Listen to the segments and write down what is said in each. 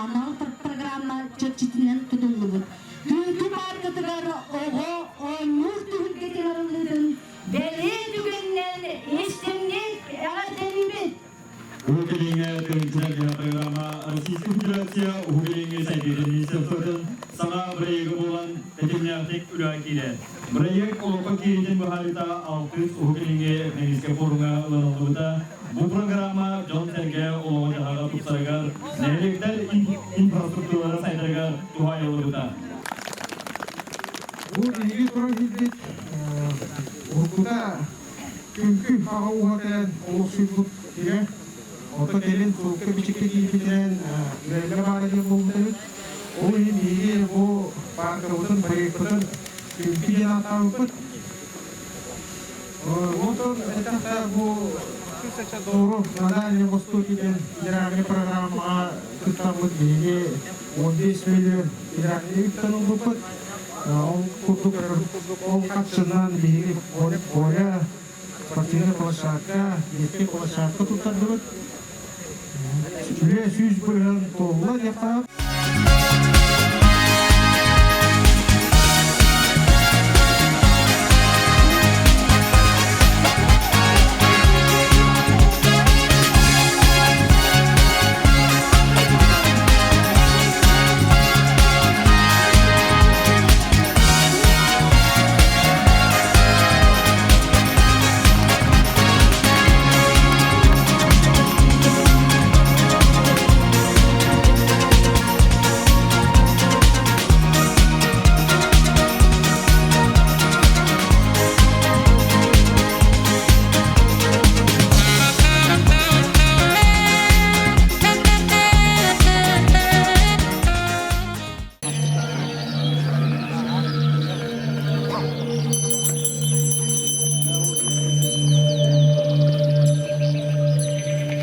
анал программа чэрчитинэн тутуллубут. Күҥкү пааркатыгар оҕо оонньуур түһүлгэтин арыллыытын бэлиэ түгэнинэн истиҥник эҕэрдэлиибит! Уһук Илиҥҥэ тыһыынча программа Российскай Федерация Уһук Илиҥҥи сайдыытын министерствотын саҥа бырайыага буолан тэтимнээхтик үлэҕэ киирэр. Бырайыак олоххо киириитин быһаарыыта алтыс Уһук Илиҥҥи экономическай форумҥа ылыныллыбыта. Бу программа дьон-сэргэ олоҕо-дьаһаҕа тупсарыгар, нэһилиэктэр инфраструктуралара сайдарыгар туһаайыллыбыта. Бу биһиги туран киирбит уруккута Күҥкү аҕа ууһа кэлэн олохсуйбут сирэ, онто кэлин сурукка-бичиккэ киирбитинэн үөрэнэ баара диэн буолбут эбит. Ол иһин биһиги бу пааркабытын, проекпытын Күҥкү диэн ааттаабыппыт. Онтон эттэххэ бу Сотору на Дальнем Востоке диэн федеральнай программаҕа кыттаммыт биһиги 15 миллион федеральнай үптэн ылбыппыт. Ол курдук ол харчынан биһиги поле, спортивная площадка, детская площадка туттардыбыт. Үлэ 100% туолла диэххэ.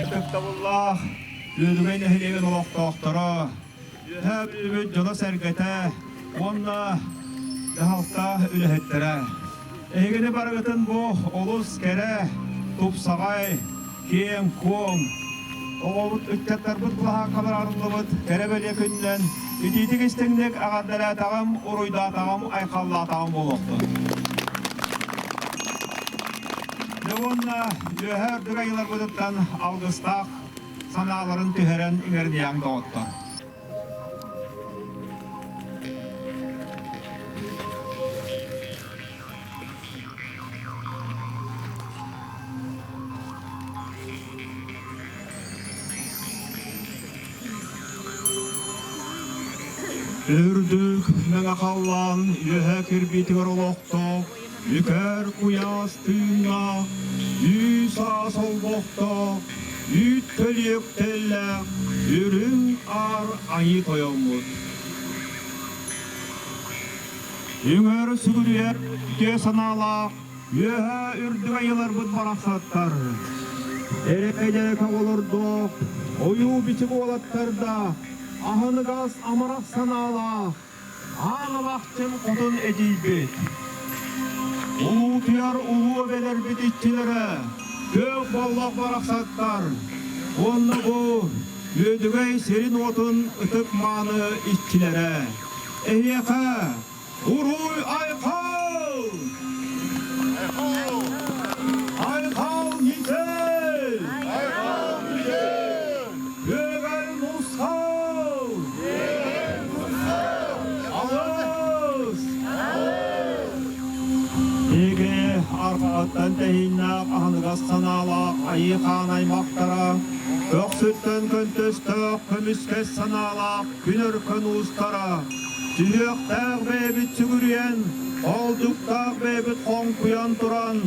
Ытыктабыллаах Үөдүгэй нэһилиэгин олохтоохторо, Үөһээ Бүлүүбүт дьоно-сэргэтэ уонна дьаһалта үлэһиттэрэ! Эһигини барыгытын бу олус кэрэ, тупсаҕай, киэҥ-куоҥ, оҕобут, ыччаттарбыт былаһааккалар арыллыбыт кэрэ-бэлиэ күнүнэн итиитик истиҥник эҕэрдэлээтэҕим, уруйдаатаҕым, айхаллаатаҕым буолуохтун. Дьэ уонна үөһээ үрдүк айыыларбытыттан алгыстаах санааларын түһэрэн иҥэриниэҕиҥ доҕоттор. Үрдүк мэҥэ халлаан үөһэ кирбиитигэр олохтоох, үкэр куйаас тыыннаах, үүс-аас олбохтоох, үүт көлүөктэллээх үрүҥ аар айыы тойоммут. Үҥэр сүгүрүйэр үтүө санаалаах үөһэ үрдүк айыларбыт барахсаттар. Эрэкэ-дьэрэкэ оҕолордоох, ойуу-бичик уолаттардаах, аһыныгас амарах санаалаах, аан алахчын хотун эдьиийбит. Улуутуйар улуу эбэлэрбит иччилэрэ, күөх боллох барахсаттар уонна бу Үөдүгэй сирин-уотун ытык-мааны иччилэрэ. Эһиэхэ уруй-айхал! Айхал Мичел! Айхал Мичел! Күөгэл Мусхал! Күөгэл Мусхал! Алыс! Эгэ арҕаҕыттан тэһииннээх аһыныгас санаалаах айыы хаан аймахтара, көхсүттэн көнтөстөөх көмүскэс санаалаах күн өркөн уустара, сүһүөхтээх бэйэбит сүгүрүйэн, холдуктаах бэйэбит хоҥкуйан туран,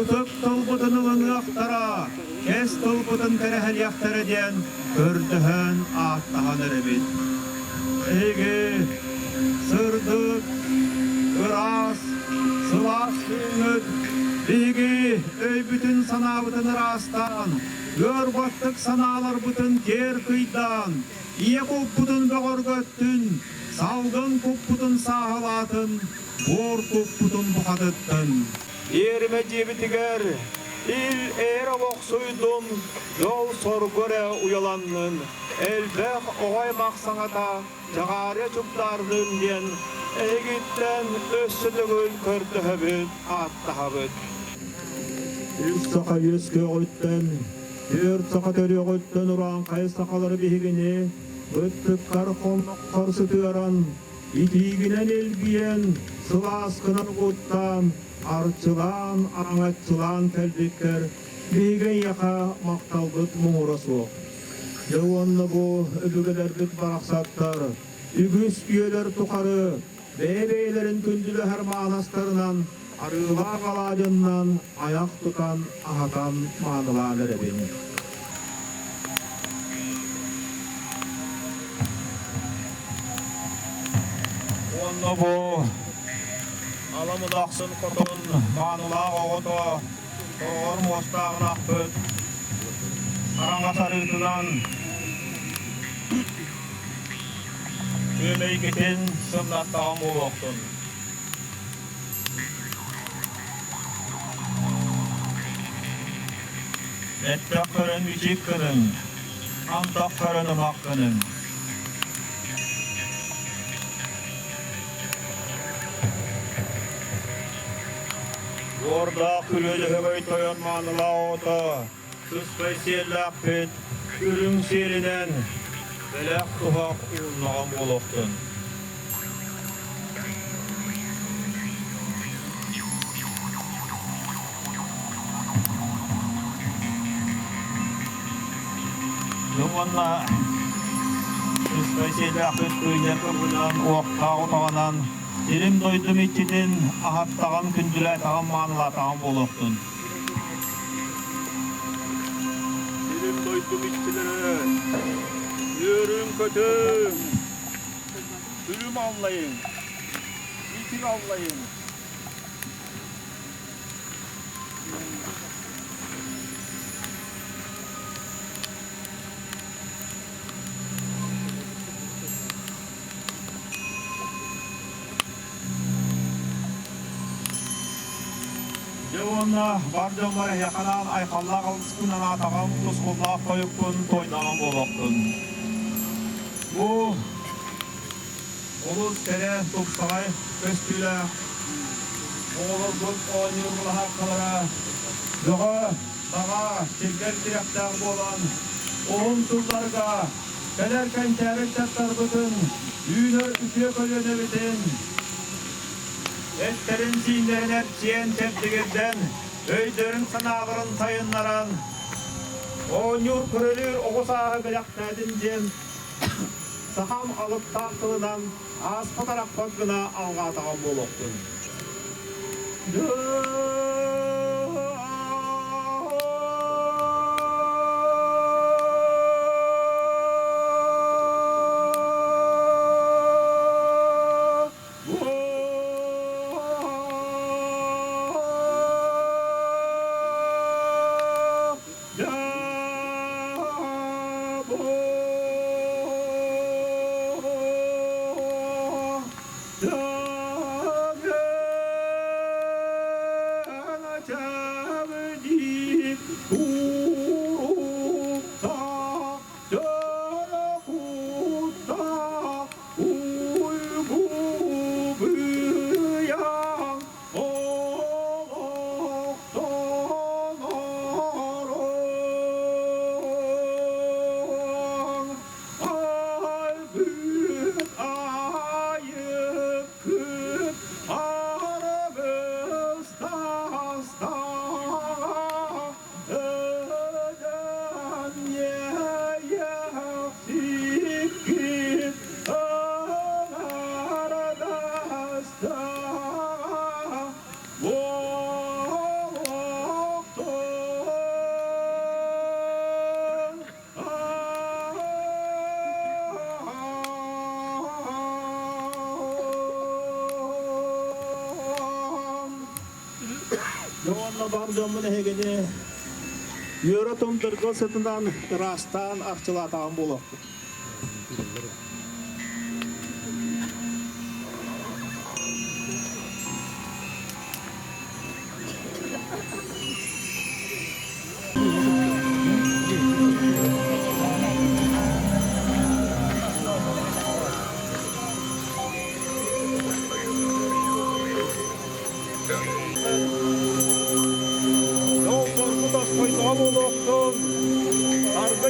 ытык тылбытын ылыныахтара, кэс тылбытын кэрэһэлиэхтэрэ диэн көрдөһөн ааттаһан эрэбит. Эһиги сырдык, ыраас, сылаас күҥҥүт биһиги өйбүтүн-санаабытын ыраастаан, ыар баттык санааларбытын киэр кыйдаан, Ийэ куппутун бөҕөргөттүн, салгын куппутун сааһылаатын, буор куппутун бухатыттын. Иэримэ дьиэбитигэр Ил эр олохсуйдун, дьол-соргу эрэ уйаланнын, элбэх оҕо аймах саҥата чаҕаарыйа чугдаардын диэн эһигиттэн өссө төгүл көрдөһөбүт, ааттаһабыт. Үс саха үөскүөҕүттэн, түөрт саха төрүөҕүттэн урааҥхай сахалары биһигини быттыккар хонноххор сытыаран, итиигинэн илгийэн, сылааскынан угуттаан, арчылаан, араҥаччылаан кэлбиккэр биһиги эйиэхэ махталбыт муҥура суох. Дьэ уонна бу өбүгэлэрбит барахсаттар үгүс үйэлэр тухары бэйэ-бэйэлэрин күндүлэһэр маанастарынан арыылаах алаадьыннан айах тутан аһатан маанылаан эрэбин. Уонна бу Аламудахсын хотун маанылаах оҕото тоҕор муостааҕын ахпыт араҥас арыытынан күөмэйгитин сымнаттаҕын буолуохтун. Эттэх көрөн үчүк гыныҥ, антах көрөн ымах гыныҥ. Уордаах күрүөлэһөгөй тойон маанылаах оҕото, сыспай сиэллээхпит, үрүҥ сиэлинэн бэлэх туһах ууннаҕым буолуохтун. Уонна сыспай сиэллээхпит кыынньар кыбынан, уохтаах утаҕынан, сирим-дойдум иччитин аһаттаҕым, күндүлээтэҕим, маанылаатаҕым буолуохтун. Сирим-дойдум иччилэрэ, үөрүҥ-көтүҥ, Күлүм аллайыҥ, итик аллайыҥ. Дьэ уонна бар дьоммор эһиэхэ айхаллаах алгыспын анаатаҕым, тускуллаах тойукпун туойдаҕым буолуохтун. Бу олус кэрэ, тупсаҕай көстүүлээх оҕолорбут оонньуур былаһааккалара бөҕө, таҕа, сиргэр тирэхтээх буолан, уһун сылларга кэлэр кэнчээри ыччаттарбытын, үүнэр үтүө көлүөнэбитин эттэрин-сииннэрин эрчийэн чэбдигирдэн, өйдөрүн-санааларын сайыннаран, оонньуур-көрүлүүр оҕо сааһы бэлэхтээтин диэн сахам алыптаах тылынан ааспат-арахпат гына алҕаатаҕым буолуохтун. Уйгу-быйаҥ олохтоноруҥ, айбыт айыккыт аргыстастаҕа Ыдан иэйэхсиккит аҥаардастаҕа буолуохтун. Уонна бар дьоммун эһигини үөрэ тумдургу сытынан ыраастаан арчылаатаҕым буолуохпут.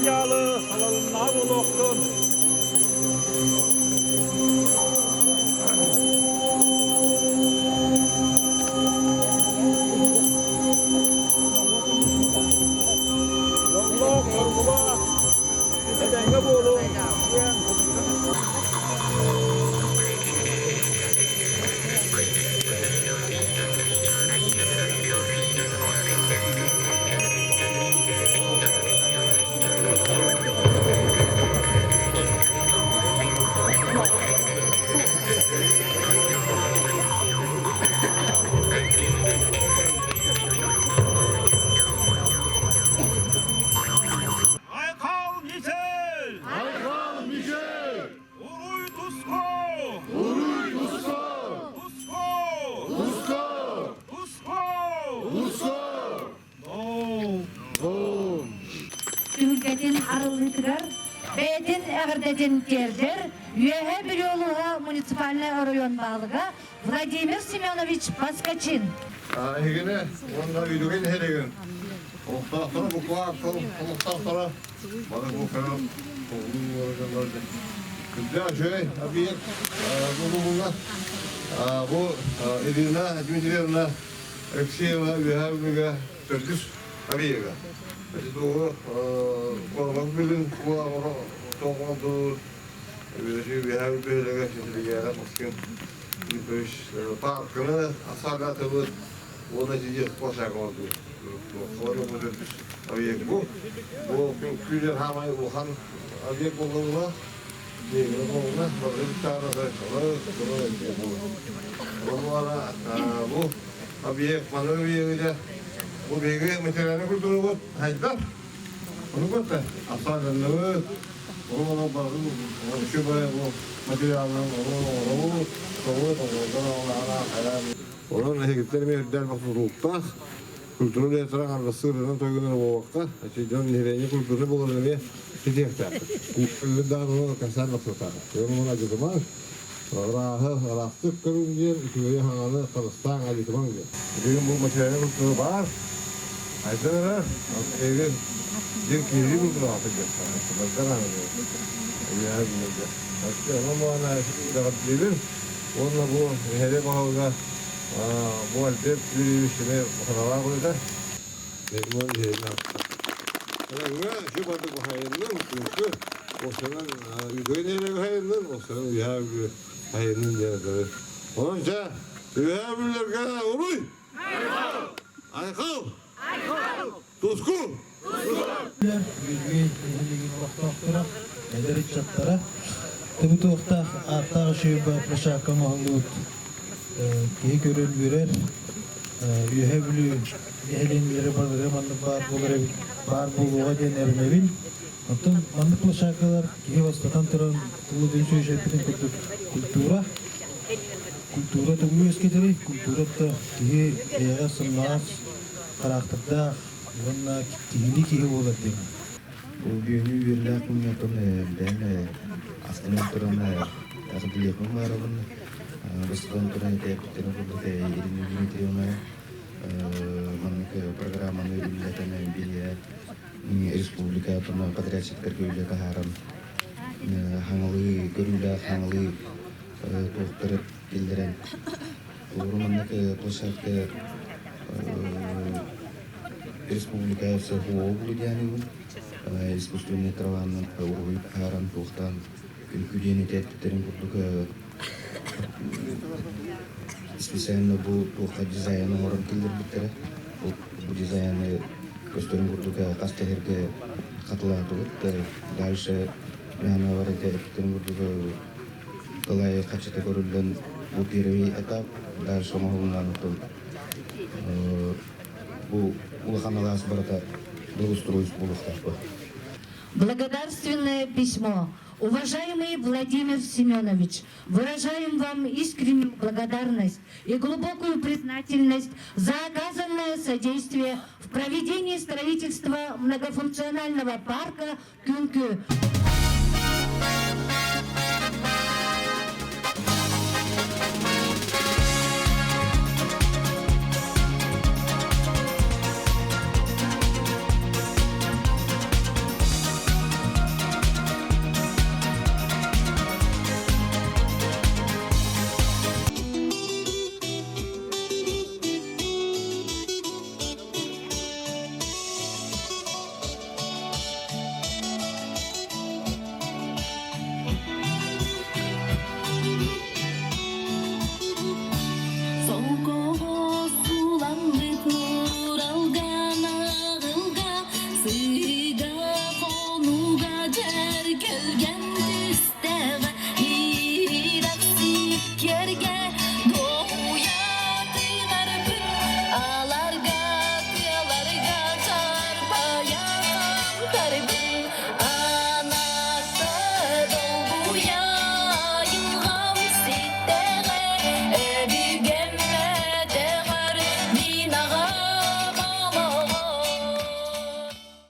дьаалы салалыннаҕа буолуохтун. Дьоллоох, соргулаах, этэҥҥэ буолуҥ диэн Айхал Мичел! Айхал Мичел! Уруй Туску! Уруй Туску! Туску! Туску! Туску! Туску! Түһүлгэтин арыллыытыгар бэйэтин эҕэрдэтин тиэрдэр Үөһээ Бүлүү улууһа муниципальнай оройуон баһылыга Владимир Семенович Поскачин. Эһигини уонна үйдүгүн иһэригин олохтоохторо буквааккыл олохтоохторо бары бу көрөр Күндэ үчүгэй объект булулла. Бу Ирина Дмитриевна Алексеева Үөһээ Бүлүүгэ төрдүс объега. Ити куорабак билин тоҕолдуур Үөһээ Бүлүүгэ ситилигэра Москвин парканы асагаатыбыт уонна дьиэ косаголдуу. Объект бу. Бу күүнэр хаамай улахан объект буолла. Бу объект маны объегиде бу биһиги материальный культурабыт хайдар. Ону кытта асаганныбыт, ону бары үчүгэй бу материалынан ону Онон эһигиттэн эмиэ үрдээн бохсулуктаах культура үлэһиттэрэ аҥардастыырынан тойгунар буолуохха, дьон нэһилиэнньэ культурнай буоларын эмиэ ситиэхтээхпит. Даҕаны кэпсээн тахсыахтаах. Уонна адьытымаҥ, ырааһы ыраастык көрүҥ диэн, үчүгэйи хаҥаны харыстааҥ адьытымаҥ диэн. Билигин бу материальнай культура баар, айдан эрэр, эйигин дьиҥ киһилии культураҕа сылдьыахтаах. Бардар Уонна бу нэһилиэк баһылыга бу Альберт Юрьевич эмиэ саҥалаах үлэтэ. Онон дьэ, үөһээ бүллэргэ уруй! Айхал! Туску! Бүлүү нэһилиэгин олохтоохторо, эдэр ыччаттара тыбытыахтаах ааттаах үчүгэй площадка оҥоһуллубут киһи көрөн үөрэр. Үөһээ Бүлүү нэһилиэнньэлэрэ барыларыгар маннык баар буолар эбит, баар буолуоҕа диэн эрэнэбин. Оттон маннык площадкалар киһи бастатан туран тылы күн сүөшэппитин курдук культура, культура тугу үөскэтэрий? Культура киһи бэйэҕэ сымнаҕас хараахтардаах уонна киһилии киһи буолар диэн. Бу бүгүҥҥү үөрүүлээх күҥҥэ оттон бэйэм астынан туран эҕэрдэлиэхпин баҕарабын. Бастатан туран этээппиттэрин курдук Ирина Дмитриевна маннык программаны үлэлэтэн биһиэхэ республика подрядчиктарга үлэ таһааран хаҥалыы көрүүлээх хаҥалыы туохтары киллэрэн Олору маннык площадка республика СХО диэниҥ искусственный траванан уруһуй таһааран туохтаан үҥкүү диэн этээттэрин курдук специально бу туохха дизайн оҥорон киллэрбиттэрэ. Бу дизайны көстөрүн курдук хас тэһэргэ хатылаатыбыт. Дальше бар этээттэрин курдук Тылай хачыта көрүллэн бу первый этап, дальше оҥоһулунан бу улахан алаас барыта благоустройство буолуохтаах. Благодарственное письмо. Уважаемый Владимир Семенович, выражаем вам искреннюю благодарность и глубокую признательность за оказанное содействие в проведении строительства многофункционального парка Күҥкү.